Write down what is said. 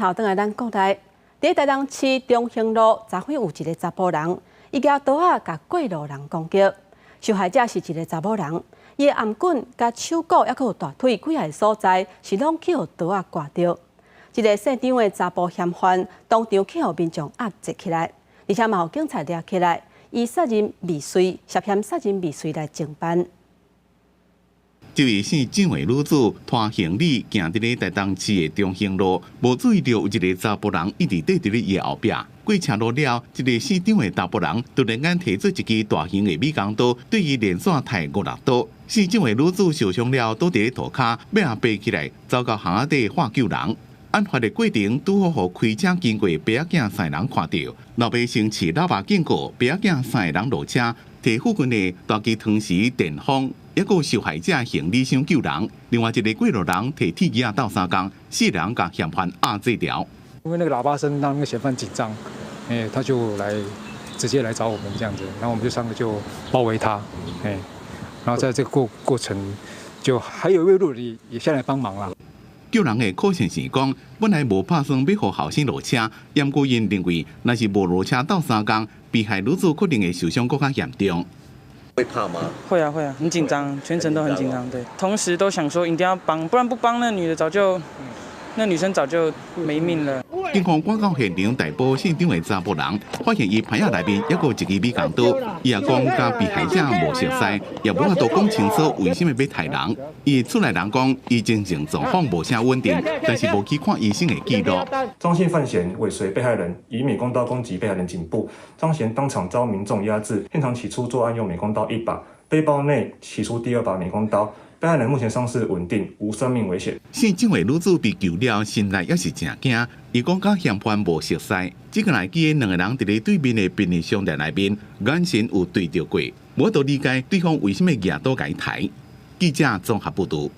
頭轉來咱國內，佇台東市中興路，昨昏有一个查埔人，伊舉刀仔共過路人攻擊，受害者是一个查某人，伊的頷頸、佮手股，猶閣有大腿幾个所在，是攏去予刀仔割著。這个姓張的查埔嫌犯當場去予民眾壓制起來，而且嘛予警察掠起來，以殺人未遂、涉嫌殺人未遂來偵辦。這位姓張的女子拖行李行佇咧台東市的中興路，無注意著有一个查埔人一直綴佇咧伊的後壁。過車路了，這个姓張的查埔人突然間提出一支大型的美工刀，對伊連續刣五六刀。姓張的女子受傷了，倒佇咧塗跤，欲仔爬起來，走到巷仔底喊救人。案發的過程拄好予開車經過爸仔囝三个人看著，老爸先持喇叭警告爸仔囝三个人落車，提附近的大支湯匙電風，猶閣受害者行李箱救人。另外一个過路人提鐵枝仔鬥相共，四人共嫌犯壓制牢。因為那個喇叭聲讓那個嫌犯緊張，他就來直接來找我們這樣子，然後我們就三個就包圍他，然後在這個過程，就還有一位路人也下來幫忙啦。救人的可信是講，本來無拍算欲予後生落車，毋過𪜶認為，若是無落車鬥相共，被害女子可能會受傷閣較嚴重。會怕嗎？會啊會啊，很緊張，全程都很緊張。對，同時都想說一定要幫，不然不幫那女的早就，那女生早就沒命了。警方趕到現場逮捕姓張的查埔人，發現伊袋仔內面猶閣有一支美工刀。伊也講佮被害者無熟似，也無法度講清楚為啥物欲刣人。伊厝內人講，伊精神狀況無啥穩定，但是無去看醫生的記錄。張姓犯嫌尾隨被害人，以美工刀攻擊被害人頸部，張嫌當場遭民眾壓制，現場取出作案用美工刀一把，背包內取出第二把美工刀。被害人目前傷勢穩定，無生命危險。姓張的女子被救了，心內也是誠驚。伊講佮嫌犯無熟似，只閣會記得兩个人佇咧對面的便利商店內面，眼神有對著過，無法度理解對方為啥物舉刀共伊刣。記者綜合報導。